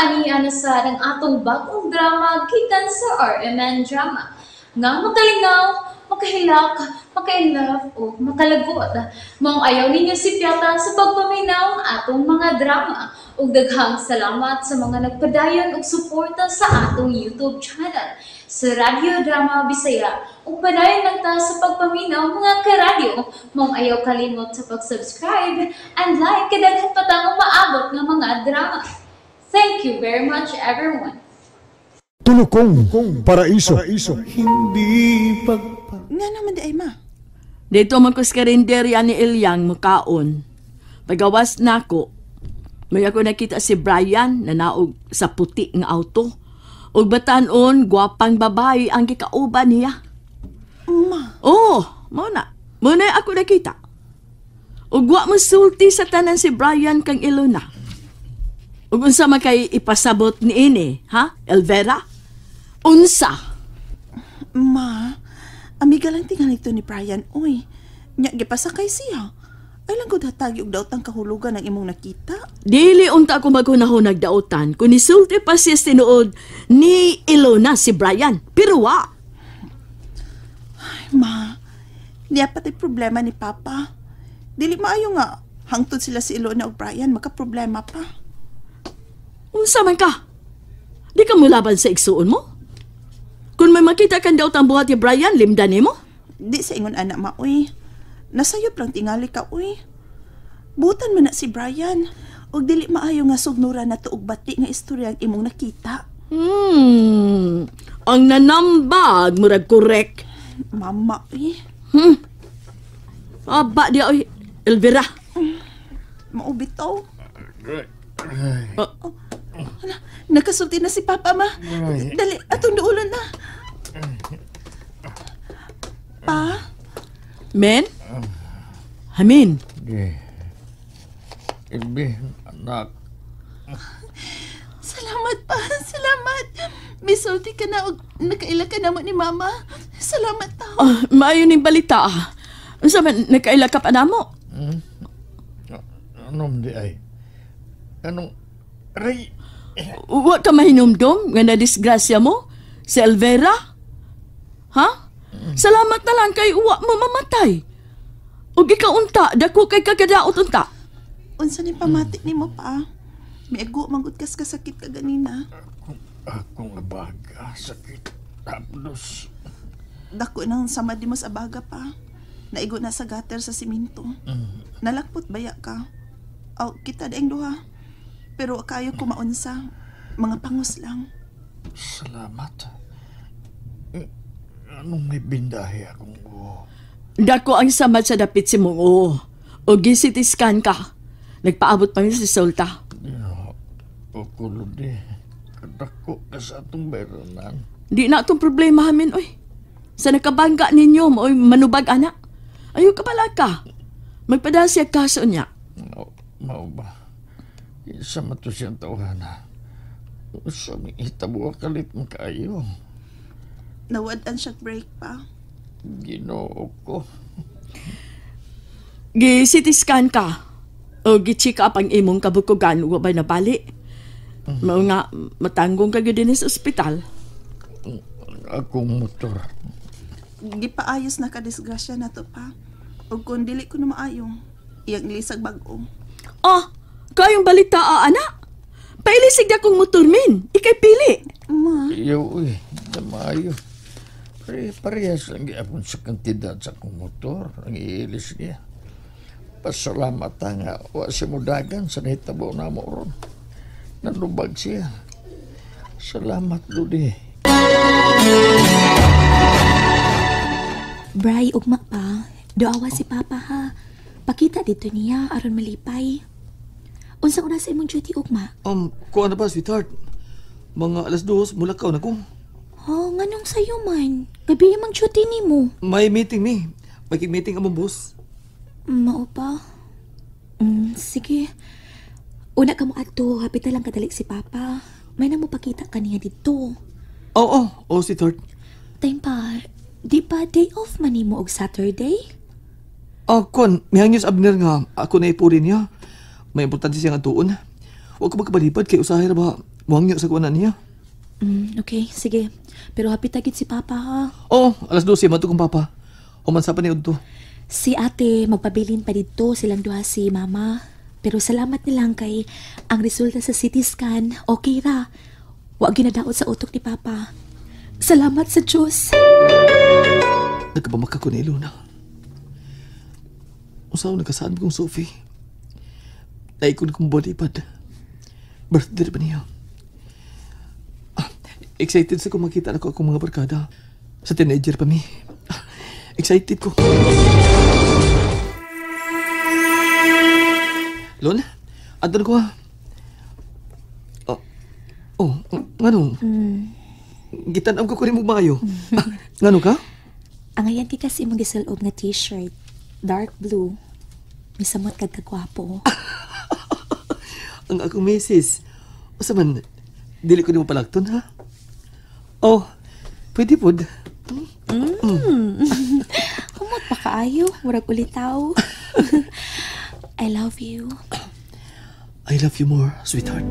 Ania na sad ang atong bagong drama gikan sa RMN Drama nga makalingaw, makahilak, maka-inlove o makalagot. Maong ayaw ninyo sipyata sa pagpaminaw ang atong mga drama. Ug daghang salamat sa mga nagpadayon og suporta sa atong YouTube channel sa Radyo Drama Bisaya. Ug padayon lang ta sa pagpaminaw, mga karadyo. Maong ayaw kalimot sa pag-subscribe and like kay daghan pa tang umaabot nga mga drama. Thank you very much, everyone. Tulukong Paraiso. Hindi pagpa Nga naman di ay, ma. Dito man ko sa karinderya ni Ilyang mukaon. Pagawas nako, may ako nakita si Brian na naog sa puti nga auto. Ug batan-on, gwapang babae ang gikauban niya. Ma, Oh, mao na. Mao na ako nakita. Ug wa mo sulti sa tanan si Brian kang Ilona. Ug unsa man kay ipasabot niini, ha? Elvera? Unsa? Ma, amiga lang tingali to ni Brian, oy. Nya gipasakay siya. Ay lang gud hatagi og daotang kahulugan ang imong nakita. Dili unta ako maghunahunag daotan kung nisulti pa siya tinuod ni Ilona si Brian. Pero wa. Ay, ma, niya pati problema ni Papa. Dili maayo nga hangtod sila si Ilona ug Brian makaproblema pa. Unsa man ka? Di ka mulaban sa igsuon mo? Kung may makita kang daotang buhat ni Brian, limdan nimo? Di sa ingon ana, ma, oy. Nasayop lang tingali ka, oy. Butan man na si Brian. Ug dili maayo nga sugnura na og bati nga istorya ang imong nakita. Ang nanambag, murag korek. Mama, oy. Aba di oy, Elvira. Mao bitaw. Oh, hala, nakasulti na si Papa, ma. Dali, atong duolon na. Pa, Men? Hamin. Di. Ilbi, anak. Salamat pa, salamat. Misulti ka na og nakaila ka na mo ni Mama. Salamat tao. Ah, maayo ning balita. Ah. Unsa man nakaila ka pa namo? Anong di ay? Anong... Aray! Wa ka mahinumdom nga nadisgrasya mo? Si Elvera? Ha? Salamat na lang kay wa mo mamatay. Ug ikaw unta, dako kay kagadaot unta. Unsa ni pamati nimo, pa? Miago man gud kas kasakit ka ganina. Akong abaga, sakit. Tapos, Dako nang samad nimo sa abaga, pa. Naigo na sa gutter sa siminto. Nalakpot baya ka? Aw, kita daing duha. Pero kayo kumaunsa. Mga pangos lang. Salamat. Eh, anong may bindahe akong uo? Dako ang samad sa dapit si mong oo. O gi-CT scan ka. Nagpaabot pa mi sa resulta. Dino, kukulod di. Kadako ka sa atong bayronan. Di na itong problema hamin, oy. Sa nakabangga ninyo, oy, manubag, ana. Ayaw ka pala ka. Magpadala siya kaso niya. Mao, mao ba? Isa man to siyang tawhana. Sa may hitabo kalit mo kaayo. Nawad-an siya brake, pa. Ginoo ko. Gi-CT scan ka. O gi-check up ang imong kabukugan, wa ba nabali? Mao nga, matanggong ka gyud dinhi sa ospital. Akong motor. Gipaayos na ka disgrasya na to, pa. Ug kung dili ko na maayo, iyang ilisag bag-o. Ah, kayong balita, ah, anak. Pailisig na kong motor, min. Ikay pili. Ma, Iyo, uy. Tamayo. Parehas lang gyapon sa kantidad sa akong motor. Ang iilis niya. Pasalamat nga. Wa siya mudagan sa nahitabo na mo ron. Nanubag siya. Salamat, Ludi. Bray, ugma pa. Duawa si Papa ha. Pakita dito niya aron malipay. Unsa oras sa imong duty ugma? Kuha na ba, sweetheart? Mga 2:00, mulakaw na ko. Oh, nganong sayo man? Gabi imong duty nimo. May meeting mi. May meeting among boss. Mao pa. Sige. Una ka mo adto, hapit na lang kadali si Papa. May na mo pakita kaniya didto. Oo, oh, sweetheart. Time pa, di ba day off man nimo og Saturday? Ah, kuan, may hangyo sa Abner nga ako na ipuri niya. May importante siya nga tuon. Huwag ko magkabalipad kay usahay ra ba Muhangyo sa kuha na niya. Okay, sige. Pero hapit agad si Papa ha. Oo, 12:00 mato kong Papa. Human sa pa ni Udto. Si ate, magpabilin pa dito silang duha si Mama. Pero salamat nilang kay ang resulta sa CT scan, okay ra. Wa ginadaot sa utok ni Papa. Salamat sa Diyos. Nagkabamaka ko ni Ilona. Usaw nagkasaan kong Sophie. Naikon kong bodypad. Birthday pa niya. Excited sa kung makita na ko akong mga barkada. Sa teenager pa mi. Excited ko. Lon, andun ko ha. Oh, ngano? Gitan-aw ko rin mo maayo. Ngano ka? Angayan kay kasi imong gisulob nga t-shirt. Dark blue. Misamot kag kagwapo. Ang akong misis. Usa man, dili ko nimo palakton ha? Oh, pwede pod. Kumot pa kaayo. Murag ulitaw. I love you. I love you more, sweetheart.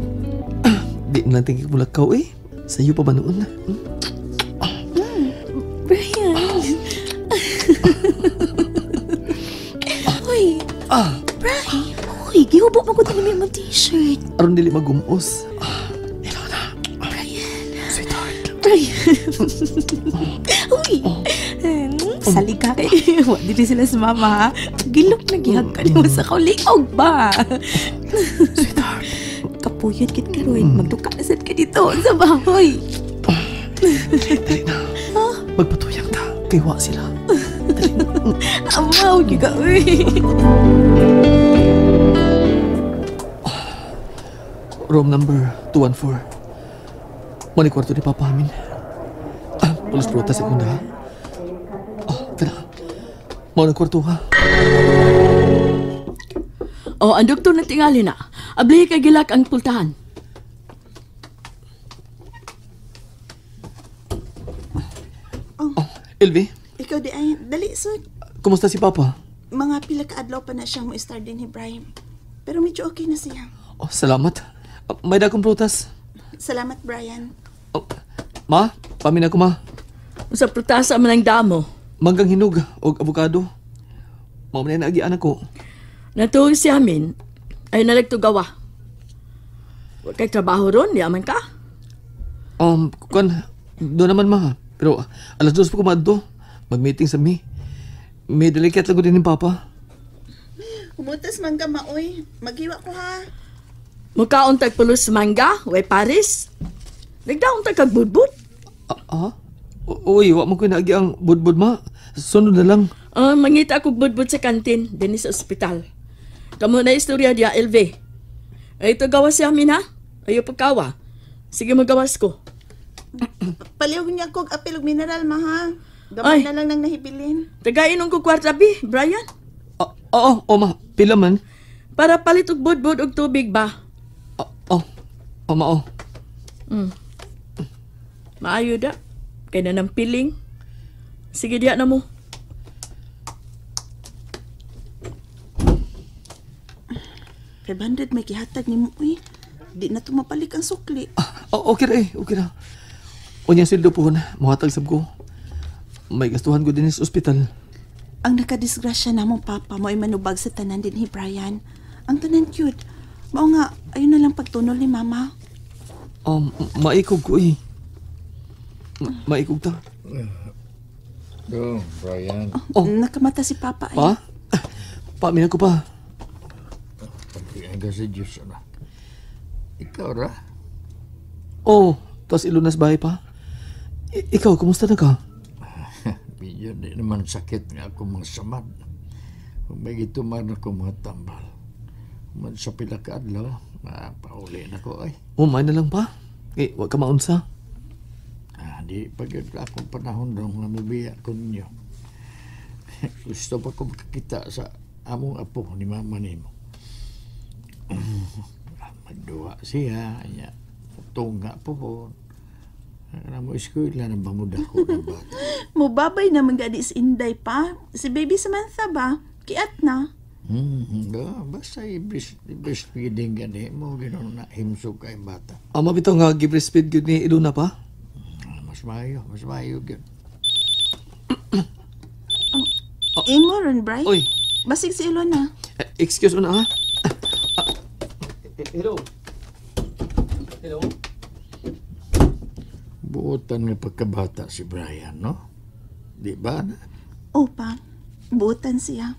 Di na lang tingin ko mulakaw eh. Sa iyo pa ba noon? Brian. Uy. Brian. Uy, gihubo mo ko din yung t-shirt. Aron dili magumos. Ilona. Brian. Sweetheart. Brian. Uy. Salig ka kay. Wa dili sila sa mama ha. Gilok na gihag ka nimo sa kauliog ba. Sweetheart. Kapuyot kit karon, magduka na sad ka dito sa bahoy. Dali na. Magpatuyang ta. Kay wa sila. Amaw gyud ka uy. Room number 214. Mo ni kwarto ni Papa amin. Pulos prutas sa kunda. Oh, kana. Mo ni kwarto ha. Oh, ang doktor na tingali na. Abli kay gilak ang pultahan. Oh, Elvi, Ikaw di ay, dali sud. kumusta si Papa? Mga pila ka adlaw pa na siyang mo-start din ni Brian. Pero medyo okay na siya. Oh, salamat. May dagkong prutas. Salamat, Brian. Oh, ma, pamin ako ma. Sa prutasa man ang damo. Manggang hinog og avocado. Mao man na agian ako. Natuog si amin, ay nalagtugawa. Wa kay trabaho ron, di aman ka. Kuan, doon naman ma. Pero 2:00 pa ko maadto. Mag-meeting sa mi. May delicate lang ko din ni Papa. Humutas mangga maoy. Maghiwa ko ha. Mukaon tag pulos mangga, way paris. Nagdaon tag kag budbud. Uy, wa man ko naagi ang budbud ma. Sunod na lang. Mangita akong budbud sa kantin, dinhi sa ospital. Kamo na istorya diya, LV. Ay, ito gawas si amin ha. Ayaw pagkawa. Sige, magawas ko. Palihog niya kog apil og mineral ma ha. Gamay Ay. na lang nang nahibilin. Tagainom ko kwarta bi, Brian. Oo, oh, ma. Pila man. Para palit og budbud og tubig ba? Oh, oh, ma, oh. Maayo da. Kay na ng piling. Sige, diya na mo. $500 may gihatag nimo uy. Di na tumapalik ang sukli. Oh, okay ra eh, okay ra. Unya sweldo pohon, mohatag sab ko. May gastuhan ko din sa ospital. Ang nakadisgrasya na mong papa mo ay manubag sa tanan din ni Brian. Ang tanan cute. Mao nga, ayun na lang pagtunol ni mama. Maikog ko eh. Maikog ta. Go, Brian. Oh. Nakamata si papa ay. Pa? Pa, mina ko pa. Pagkian ka sa Diyos, ano? Ikaw ra? Oh, tas ilunas bahay pa. Ikaw, kumusta na ka? Medyo di naman sakit nga ako mga samad. Kung may gituman ako mga tambal. Man sa pila ka adlaw, mapauli na ko ay. Oh, may na lang pa. Eh, wag ka maunsa. Di pa gyud akong panahon dong nga mubiya ko ninyo. Gusto pa ko makakita sa among apo ni mama nimo. Magduwa siya, nya tunga po po. Ano mo eskwela ng bamuda ko ng bata. Mubabay naman gadi si Inday pa. Si baby Samantha ba? Kiat na. Basta i-breastfeeding gani mo ginoon na himsog kay bata. Ama bitaw nga gi-breastfeed gyud ni Ilona pa. Mas maayo gyud. Imo ron, Bri. Oy, Basig si Ilona. Excuse una ha. Hello. Hello. Buotan nga pagkabata si Brian, no? Di ba na? Opa, buotan siya.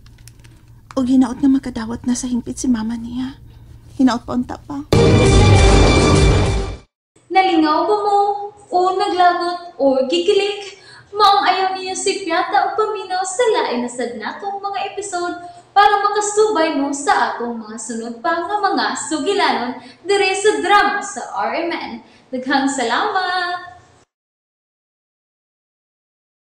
Og hinaot nga makadawat na sa hingpit si mama niya. Hinaot pa unta pa. Nalingaw ba mo? O naglagot o gikilig? Maong ayaw niyo si Piata o paminaw sa lain na sad natong mga episode para makasubay mo sa atong mga sunod pa nga mga sugilanon dire sa drama sa RMN. Daghang salamat!